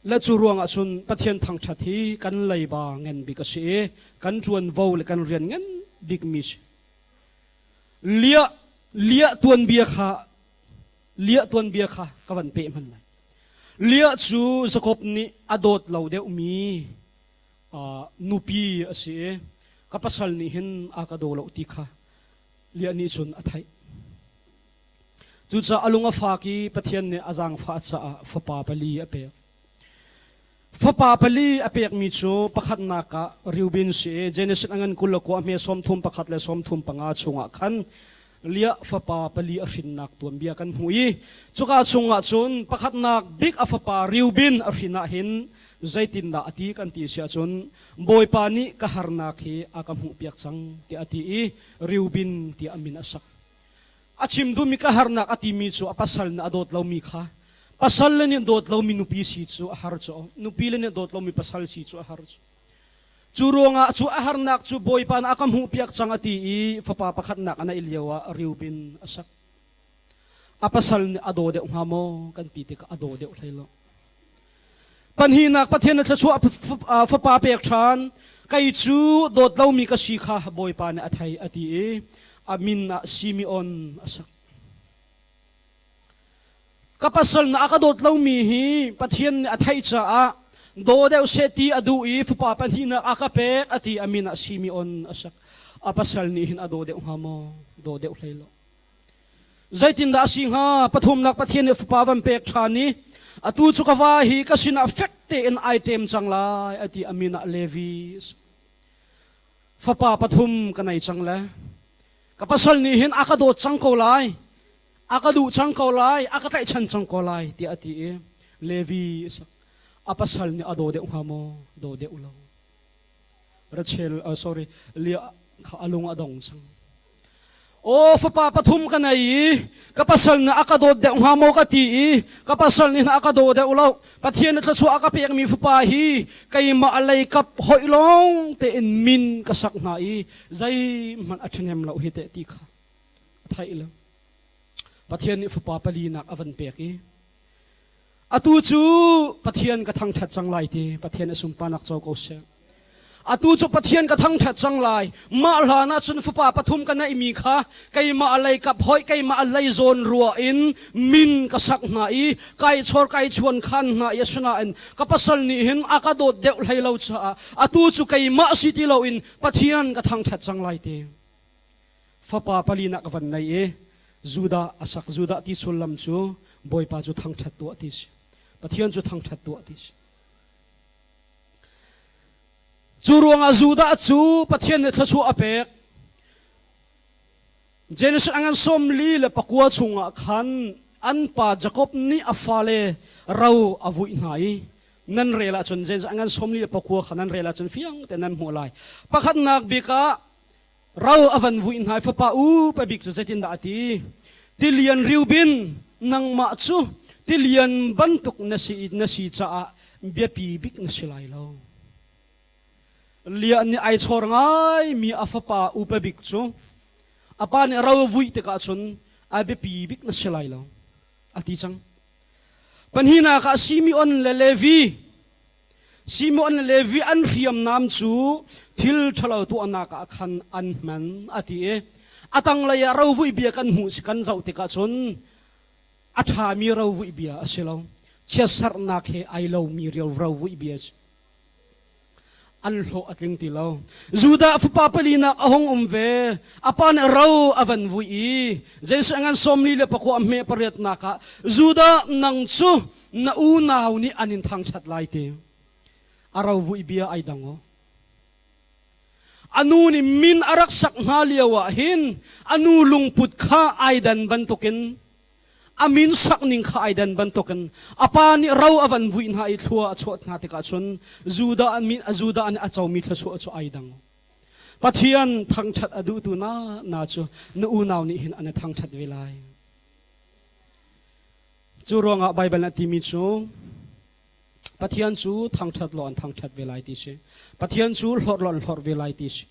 Le cu ruangah cun Pathian thangṭhat hi kan leiba ngan bik a si i kan ṭuanvo le kan rian ngan bikmi si. Liah liah tuanbia kha liah tuanbia kha ka van peh hman lai. Liah cu Jakob nih a dawt lo deuhmi nupi a si i ka pasal nih hin a ka daw lo ti kha Liah nih cun a theih. Cucaah a lung a fak i Pathian nih a zaangfah caah fapa pali a pek. Fapa pali a pekmi cu pakhatnak ah Reuben si i Genesis a ngan 21 a hme 31 le 35 chungah khan Leah fapa pali a hrinnak tuanbia kan hmuh i cuka chungah cun pakhatnak bik a fapa Reuben a hrin ah hin zeitindah a ti kan ti si ahcun Bawipa nih ka harnak hi a ka hmuhpiak cang tiah a ti i Reuben tiah a min a sak. A chim duhmi ka harnak a timi cu a pasal nih a dawt lomi kha pasal le nih dawt lomi nupi si cu a har cu nupi le nih dawt lomi pasal si cu a har cu cu ruangah cu a harnak cu Bawipa nih a ka hmuhpiak cang a ti i fapa pakhatnak a neih lio ah Reuben a sak a pasal nih a daw deuh hnga maw kan ti tikah a daw deuh hlei lo Panhihnak Pathian na thluachuah fapa pek ṭhan kei cu dawt lomi ka si kha Bawipa nih a thei a ti i a min ah Simeon a sak. Ka pasal na a ka dawt lomi hi Pathian nih a theih caah daw deuh seh ti a duh i fapa pahnihnak a ka pek a ti a min ah Simeon a sak. A pasal nih hin a daw deuh hnga maw? Daw deuh hlei lo. Zeitindah a si hnga? Pathumnak Pathian nih fapa van pek ṭhan i atu cu ka va hi ka sinah fek tein ai ṭem cang lai a ti a min ah Levi. Fapa pathum ka nei cang le ka pasal nih hin a ka dawt cang ko lai, a ka duh cang ko lai, a ka tlaihchan cang ko lai tiah a ti i Levi a pasal nih a daw deuh hnga maw? Daw deuh lo. Rachel, sorry, Leah kha a lung a dong cang. Aw fapa pathum ka nei i ka pasal nih a ka dawt deuh hnga maw ka ti i ka pasal nih a ka daw deuh lo. Pathian nih thluachuah a ka pekmi fapa hi keimah a leikap hoih lawng tein min ka sak hna i zeihmanh a ṭhahnem lo hi teh ti kha a theih lo. Pathian nih fapa palinak a van pek i Atu cu Pathian ka thangṭhat cang lai ti Pathian a sunparnak co ko seh. Atu cu Pathian ka thangṭhat cang lai. Mah hlan ah cun fapa pathum ka neihmi kha keimah a lei kap hoih keimah a lei zawn rua in min ka sak hna i kai chor kai chuan khan hna i asinain ka pasal nih hin a ka dawt deuh hlei lo caah atu cu keimah si ti loin Pathian ka thangṭhat cang lai ti. Fapa palinak ka van nei i Judah a sak Judah ti sullam cu Bawipa cu thangṭhat tuah ti si. Pathian cu thangṭhat tuah ti si. Cu ruangah Judah cu Pathian nih thluachuah a pek. Genesis a ngan 49 chungah khan an pa Jakob nih a fale ro a vuih hna i nan rel ahcun Genesis a ngan 49 kha nan rel ahcun fiang tein nan hmuh lai. Pakhatnak bik ah Ro a van vui hna i fapa upa bik cu zeitindah a ti? Tilian Reuben, nangmah cu tilian bantuk na si, na si caah biapi bik na si lai lo. Leah nih ai chawr ngaimi a fapa upa bik cu a pa nih ro a vuih tikah cun a biapi bik na si lai lo a ti cang. Pahnihnak ah Simeon le Levi Simeon le Levi an hriamnam cu thil ṭhalo tuahnak ah khan an hman a ti i a tanglei ah rovuih bia kan hmuh si kan zoh tikah cun a ṭhami rovuih bia a si lo. Chiatserhnak he ai lomi rovuih bia a si. An hlawh a tling ti lo. Judah fapa palinak a hung um ve. A pa nih ro a van vui i Jesuh ngan 49 a hme pariatnak ah Judah nang cu na unau nih an in thangṭhat lai ti. A ro vui bia ai dang o. A nu nih min a rak sak hna lio ah hin a nu lungput kha ai dan bantukin a min sak ning kha ai dan bantukin a pa nih ro a van vui hna i thlua a chuah hna tikah cun Judah min Judah nih a comi thluachuah cu ai dang. Pathian thangṭhat a duhtu na na cu na unau nih hin an i thangṭhat ve lai. Cu ruangah Baibal a timi cu Pathian cu thangṭhat law an thangṭhat ve lai ti si. Pathian cu hlorh law an hlorh ve lai ti si.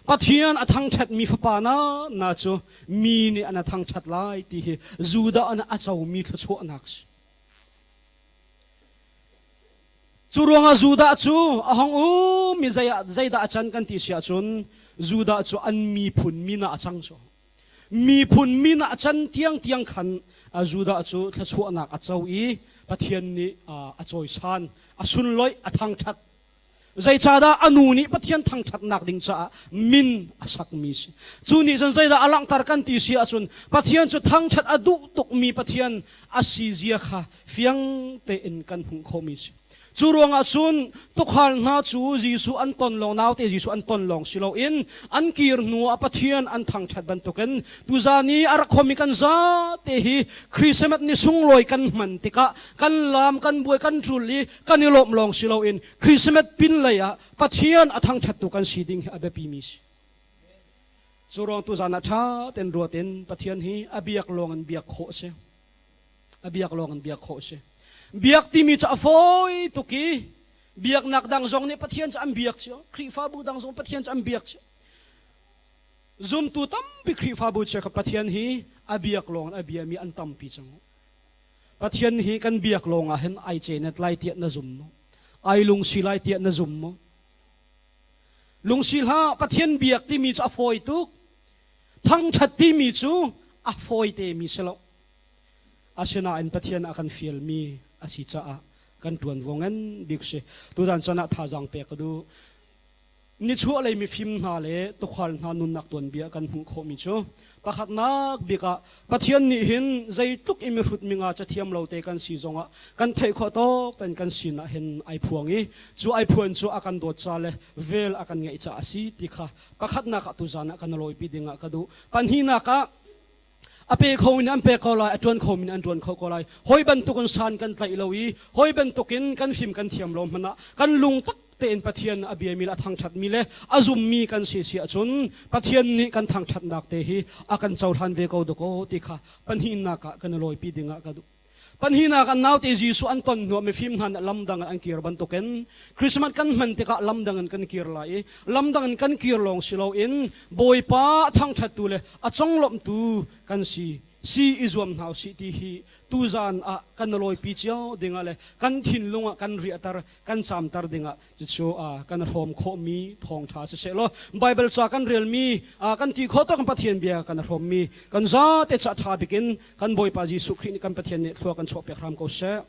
Pathian a thangṭhatmi fapa na na cu mi nih an a thangṭhat lai ti hi Judah an a comi thluachuahnak si. Cu ruangah Judah cu a hong um mi zeidah a can kan ti si ahcun Judah cu an miphun min ah a cang cu. Miphun min ah a can tiangtiang khan Judah cu thluachuahnak a co i Pathian nih a cawisan, a sunlawih, a thangṭhat. Zeicahdah a nu nih Pathian thangṭhatnak ding caah min a sakmi si. Cu nih cun zeidah a langhter kan ti si ahcun Pathian cu thangṭhat a duh tukmi Pathian a si zia kha fiang tein kan hmuh khawhmi si. Cu ruangah cun tuukhal hna cu Jesuh an ton lawng naute Jesuh an ton lawng si loin an kir hnu ah Pathian an thangṭhat bantukin tuzan i a rak khomi kan zate hi Christmas ni sunglawi kan hman tikah kan laam kan buai kan ṭul i kan i lawmh lawng si loin Christmas pin lei ah Pathian a thangṭhattu kan si ding hi a biapimi si. Cu ruang tuzan ah ṭha tein ruat in Pathian hi a biak lawng in biak khawh a si. A biak lawng in biak khawh a si. Biak timi cu a fawi tuk i biaknak dang zong nih Pathian cu an biak cio. Khrihfabu dang zong Pathian cu an biak cio. Zumtu tampi Khrihfabu chia kha Pathian hi a biak lawng in a biami an tampi cang. Pathian hi kan biak lawng ah hin ai cenet lai tiah na zum maw? Ai lungsi lai tiah na zum maw? Lungsi hlah, Pathian biak timi cu a fawi tuk. Thangṭhat timi cu a fawi te mi si lo. Asinain Pathian a kan fialmi a si caah kan ṭuanvo ngan bik si. Tutan chan ah thazaang pek ka duh. Nichuahlei mifim hna le tuukhal hna nunnak tuanbia kan hmuh khawhmi cu pakhatnak bik ah Pathian nih hin zeitluk i mihrut minga cathiam lo te kan si zongah kan theih khawh tawk tein kan sinah hin ai phuang i cu ai phuan cu a kan dawt ca le vel a kan ngeih caah a si ti kha pakhatnak ah tuzan ah kan lawipi dingah ka duh. Pahnihnak ah a pe kho in an pek ko lai a ṭuan kho min an ṭuan kho ko lai hawi bantukin san kan tlaih lo i hawi bantukin kan fim kan thiam lo hmanh ah kan lung tak tein Pathian a biami le a thangṭhatmi le a zummi kan si si ahcun Pathian nih kan thangṭhatnak te hi a kan cohlan ve ko dakaw ti kha pahnihnak ah kan i lawipi ding ah ka duh. Pahnihnak an naute Jesuh an ton hnuah mifim hna nih lamdang in an kir bantukin Christmas kan hman tikah lamdang in kan kir lai i lamdang in kan kir lawng si loin Bawipa a thangṭhattu le a conglawmhtu kan si si i zuam hna usih ti hi tuzan ah kan lawipi cio dingah le kan thinlung ah kan riahter kan caamter dingah cucu kan hrawm khawhmi thawngṭha siseh law Baibal ca kan relmi kan ti khawh tawk Pathian bia kan hrawmmi kan zate ca ṭha bikin kan Bawipa Jesuh Khrih nih kan Pathian nih thlua kan chuah piak hram ko seh.